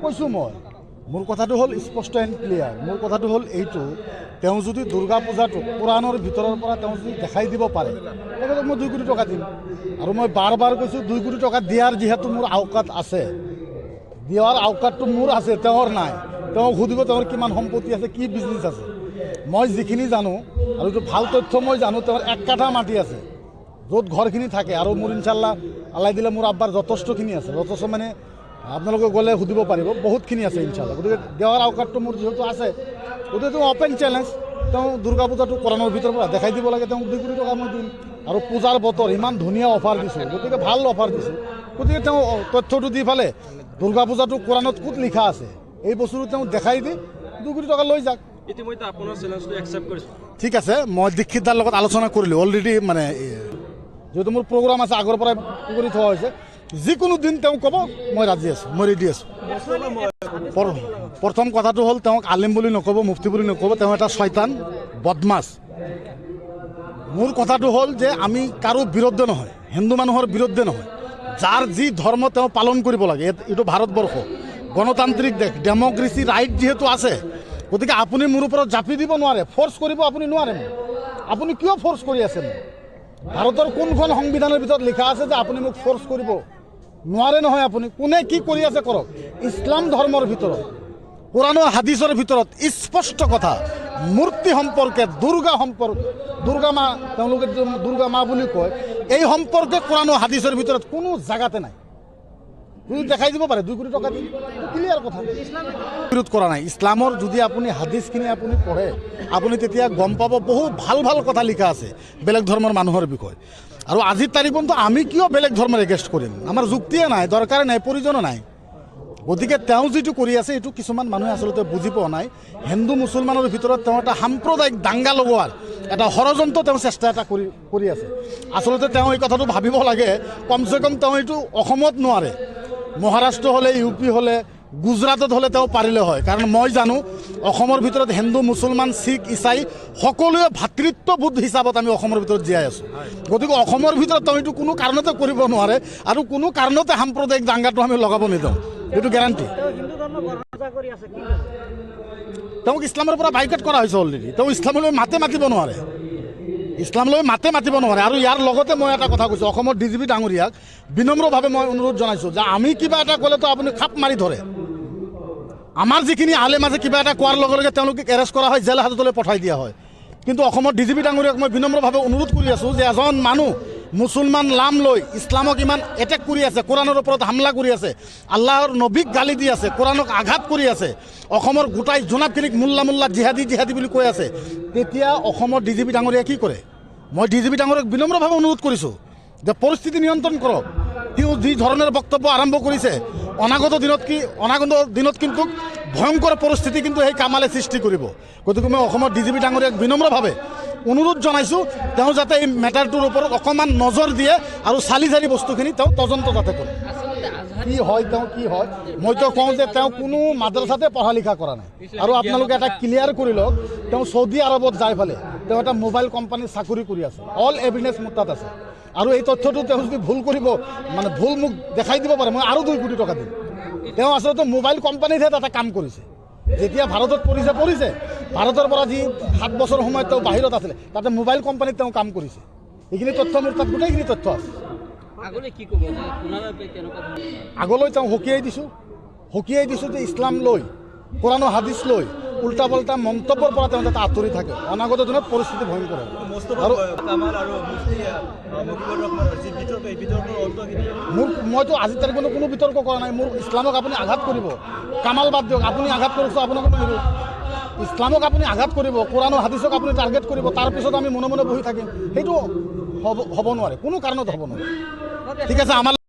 কৈছোঁ মই, মোৰ কথাটো হ'ল স্পষ্ট এণ্ড ক্লিয়াৰ। মোৰ কথাটো হ'ল এইটো, তেওঁ যদি দুৰ্গা পূজাটো কোৰাণৰ ভিতৰৰ পৰা তেওঁ যদি দেখাই দিব পাৰে, তেখেতক মই 2 কোটি টকা দিম। আৰু মই বাৰ বাৰ কৈছোঁ, 2 কোটি টকা দিয়াৰ যিহেতু মোৰ আওকাত আছে, দিয়াৰ আওকাতটো মোৰ আছে, তেওঁৰ নাই। তেওঁক সুধিব তেওঁৰ কিমান সম্পত্তি আছে, কি বিজনেছ আছে। মই যিখিনি জানো আৰু এইটো ভাল তথ্য মই জানো, তেওঁৰ 1 কাঠা মাটি আছে য'ত ঘৰখিনি থাকে। আৰু মোৰ ইনশাল্লাহ আল্লাহ দিলে মোৰ আব্বাৰ যথেষ্টখিনি আছে। যথেষ্ট মানে আপোনালোকে গ'লে সুধিব পাৰিব, বহুতখিনি আছে ইনশাল্লাহ। গতিকে দেৱাৰ আওকাতটো মোৰ যিহেতু আছে, গতিকে তেওঁ অ'পেন চেলেঞ্জ, তেওঁ দুৰ্গা পূজাটো কোৰাণৰ ভিতৰৰ পৰা দেখাই দিব লাগে, তেওঁক 2 কোটি টকা মই দিম। আৰু পূজাৰ বতৰ, ইমান ধুনীয়া অফাৰ দিছোঁ, গতিকে ভাল অফাৰ দিছোঁ। গতিকে তেওঁ তথ্যটো দি ফালে দুৰ্গা পূজাটো কোৰাণত ক'ত লিখা আছে, এই বস্তুটো তেওঁ দেখাই দি 2 কোটি টকা লৈ যাক। ইতিমধ্যে আপোনাৰ চেলেঞ্জটো একচেপ্ট কৰিছে। ঠিক আছে, মই দীক্ষিত দাৰ লগত আলোচনা কৰিলোঁ অলৰেডি। মানে যিহেতু মোৰ প্ৰগ্ৰাম আছে, আগৰ পৰাই কৰি থোৱা হৈছে, যিকোনো দিন তেওঁ ক'ব, মই ৰাজি আছোঁ, মই ৰেডি আছোঁ। প্ৰথম কথাটো হ'ল, তেওঁক আলিম বুলি নক'ব, মুফতি বুলি নক'ব, তেওঁ এটা ছয়তান বদমাছ। মোৰ কথাটো হ'ল যে আমি কাৰো বিৰুদ্ধে নহয়, হিন্দু মানুহৰ বিৰুদ্ধে নহয়। যাৰ যি ধৰ্ম তেওঁ পালন কৰিব লাগে। এইটো ভাৰতবৰ্ষ গণতান্ত্ৰিক দেশ, ডেম'ক্ৰেচি ৰাইট যিহেতু আছে, গতিকে আপুনি মোৰ ওপৰত জাপি দিব নোৱাৰে, ফ'ৰ্চ কৰিব আপুনি নোৱাৰে মোক। আপুনি কিয় ফ'ৰ্চ কৰি আছে মোক? ভাৰতৰ কোনখন সংবিধানৰ ভিতৰত লিখা আছে যে আপুনি মোক ফ'ৰ্চ কৰিব নোৱাৰে? নহয়, আপুনি কোনে কি কৰি আছে কৰক। ইছলাম ধৰ্মৰ ভিতৰত, কোৰাণ হাদিছৰ ভিতৰত স্পষ্ট কথা, মূৰ্তি সম্পৰ্কে, দুৰ্গা সম্পৰ্কে, দুৰ্গা মা, তেওঁলোকে যিটো দুৰ্গা মা বুলি কয়, এই সম্পৰ্কে কোৰাণ হাদিছৰ ভিতৰত কোনো জাগাতে নাই। যদি দেখাই দিব পাৰে, 2 কোটি টকা দিম। ক্লিয়াৰ কথা, বিৰোধ কৰা নাই ইছলামৰ। যদি আপুনি হাদিছখিনি আপুনি পঢ়ে, আপুনি তেতিয়া গম পাব বহু ভাল ভাল কথা লিখা আছে বেলেগ ধৰ্মৰ মানুহৰ বিষয়ে। আৰু আজিৰ তাৰিখত আমি কিয় বেলেগ ধৰ্মৰ এগেইনষ্ট কৰিম? আমাৰ যুক্তিয়ে নাই, দৰকাৰে নাই, প্ৰয়োজনো নাই। গতিকে তেওঁ যিটো কৰি আছে, এইটো কিছুমান মানুহে আচলতে বুজি পোৱা নাই। হিন্দু মুছলমানৰ ভিতৰত তেওঁ এটা সাম্প্ৰদায়িক দাঙ্গা লগোৱাৰ এটা ষড়যন্ত্ৰ তেওঁ চেষ্টা এটা কৰি আছে। আচলতে তেওঁ এই কথাটো ভাবিব লাগে, কমচে কম তেওঁ এইটো অসমত নোৱাৰে, মহাৰাষ্ট্ৰ হ'লে, ইউ পি হ'লে, গুজৰাটত হ'লে তেওঁ পাৰিলে হয়। কাৰণ মই জানো, অসমৰ ভিতৰত হিন্দু, মুছলমান, শিখ, ইছাই সকলোৱে ভাতৃত্ববোধ হিচাপত আমি অসমৰ ভিতৰত জীয়াই আছোঁ। গতিকে অসমৰ ভিতৰত তেওঁ এইটো কোনো কাৰণতে কৰিব নোৱাৰে আৰু কোনো কাৰণতে সাম্প্ৰদায়িক দাঙ্গাটো আমি লগাব নিদিওঁ, এইটো গেৰাণ্টি। তেওঁ হিন্দু ধৰ্ম গ্ৰহণ কৰি আছে, কি ক'ব? তেওঁক ইছলামৰ পৰা বাইকাট কৰা হৈছে অলৰেডি। তেওঁ ইছলামলৈ মাতে মাতিব নোৱাৰে, ইছলামলৈ মাতে মাতিব নোৱাৰে। আৰু ইয়াৰ লগতে মই এটা কথা কৈছোঁ, অসমৰ ডি জি পি ডাঙৰীয়াক বিনম্ৰভাৱে মই অনুৰোধ জনাইছোঁ যে আমি কিবা এটা ক'লেতো আপুনি খাপ মাৰি ধৰে। আমাৰ যিখিনি আলেম আছে, কিবা এটা কোৱাৰ লগে লগে তেওঁলোকক এৰেষ্ট কৰা হয়, জেল হাজতলৈ পঠাই দিয়া হয়। কিন্তু অসমৰ ডি জি পি ডাঙৰীয়াক মই বিনম্ৰভাৱে অনুৰোধ কৰি আছোঁ যে এজন মানুহ মুছলমান নাম লৈ ইছলামক ইমান এটেক কৰি আছে, কোৰাণৰ ওপৰত হামলা কৰি আছে, আল্লাহৰ নবীক গালি দি আছে, কোৰাণক আঘাত কৰি আছে, অসমৰ গোটাই জোনাবখিনিক মোল্লা মোল্লা, জিহাদী জিহাদী বুলি কৈ আছে, তেতিয়া অসমৰ ডি জি পি ডাঙৰীয়াই কি কৰে? মই ডি জি পি ডাঙৰীয়াক বিনম্ৰভাৱে অনুৰোধ কৰিছোঁ যে পৰিস্থিতি নিয়ন্ত্ৰণ কৰক। তেওঁ যি ধৰণৰ বক্তব্য আৰম্ভ কৰিছে, অনাগত দিনত কিন্তু ভয়ংকৰ পৰিস্থিতি কিন্তু সেই কামালে সৃষ্টি কৰিব। গতিকে মই অসমৰ ডি জি পি ডাঙৰীয়াক বিনম্ৰভাৱে অনুৰোধ জনাইছোঁ, তেওঁ যাতে এই মেটাৰটোৰ ওপৰত অকণমান নজৰ দিয়ে আৰু চালি জাৰি বস্তুখিনি তেওঁ তদন্ত যাতে কৰে। আচলতে আজহাৰ কি হয় তেওঁ, কি হয়? মইতো কওঁ যে তেওঁ কোনো মাদ্ৰাছাতে পঢ়া লিখা কৰা নাই। আৰু আপোনালোকে এটা ক্লিয়াৰ কৰি লওক, তেওঁ চৌদি আৰৱত যাই ফালে তেওঁ এটা মোবাইল কোম্পানীত চাকৰি কৰি আছে। অল এভিডেন্স মোৰ তাত আছে। আৰু এই তথ্যটো তেওঁ যদি ভুল কৰিব, মানে ভুল মোক দেখাই দিব পাৰে, মই আৰু 2 কোটি টকা দিম। তেওঁ আচলতে মোবাইল কোম্পানীতহে তাতে কাম কৰিছে। যেতিয়া ভাৰতত পৰিছে, ভাৰতৰ পৰা যি 7 বছৰ সময়ত তেওঁ বাহিৰত আছিলে, তাতে মোবাইল কোম্পানীত তেওঁ কাম কৰিছে। এইখিনি তথ্য মোৰ তাত গোটেইখিনি তথ্য আছে। আগলৈ কি ক'ব যে পুনৰাবে কেনেকুৱা ধৰণৰ আগলৈ তেওঁ সকীয়াই দিছোঁ, সকীয়াই দিছোঁ যে ইছলাম লৈ, কোৰাণ হাদিছ লৈ উল্টা পাল্টা মন্তব্যৰ পৰা তেওঁ যাতে আঁতৰি থাকে। অনাগত দিনত পৰিস্থিতি ভয়ংকৰ হ'ব। মোস্তফা আৰু কামাল আৰু মুফতি মকিবুৰ ৰহমানৰ যি বিতৰ্ক, এই বিতৰ্কৰ অন্ত কেতিয়া? মইতো আজিৰ তাৰিখত কোনো বিতৰ্ক কৰা নাই। মোৰ ইছলামক আপুনি আঘাত কৰিব, কামাল বাদ দিয়ক, আপুনি আঘাত কৰিছোঁ, আপোনাকো মই এৰো। ইছলামক আপুনি আঘাত কৰিব, কোৰাণ হাদিছক আপুনি টাৰ্গেট কৰিব, তাৰপিছত আমি মনে মনে বহি থাকিম, সেইটো হ'ব নোৱাৰে, কোনো কাৰণত হ'ব নোৱাৰে। ঠিক আছে, আমাৰ